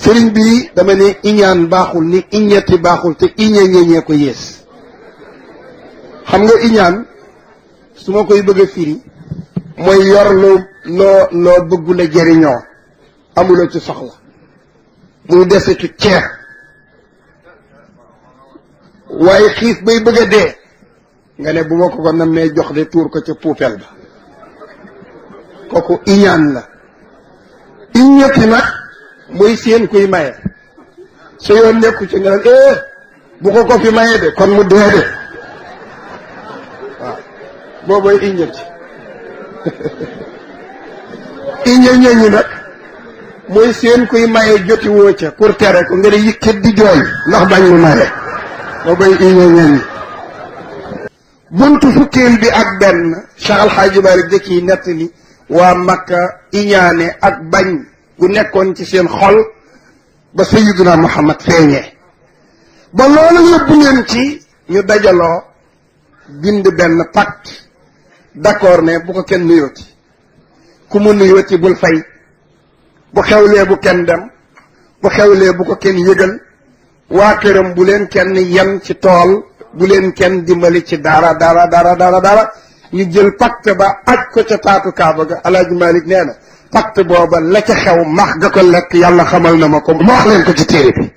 sëriñ bi dama ne iñaan baaxul ni iññetti baaxul te iñee ko yées xam nga iñaan su ma koy bëgg a firi mooy yor loo bëggula jëriñoo amuloo ci soxla muy dese ci ceex waaye xiif bay bëgg a dee nga ne bu ma ko nammee jox de tuur ko ca poubelle ba kooku iñaan la iññetti nag mooy seen kuy maye sa yoon nekku ci nga naan bu ko fi maye de kon mu dee de waaw boobooy iññetti iññe ñi nag mooy seen kuy maye joti woo ca pour tere ko nga ne yëkkat di jooy ndax bañ mu maye boobooy iññe ñi buntu fukkeel bi ak benn Cheikh Al Hadji Malick da ciy nettali waa Makka iñaane ak bañ gu nekkoon ci seen xol ba Sayyiduna Muhammad feeñee ba loolu yóbbu leen ci ñu dajaloo bind benn pacte d'accord ne bu ko kenn nuyooti ku mu nuyooti bul fay bu xewlee bu kenn dem bu xewlee bu ko kenn yëgal waa këram bu leen kenn yen ci tool bu leen kenn dimbali ci dara ñu jël pacte ba aj ko ca taatu Kaaba ga Alaaji Malik nee na pacte booba la ca xew max ga ko lekk yàlla xamal na ma ko ma wax leen ko ci téere bi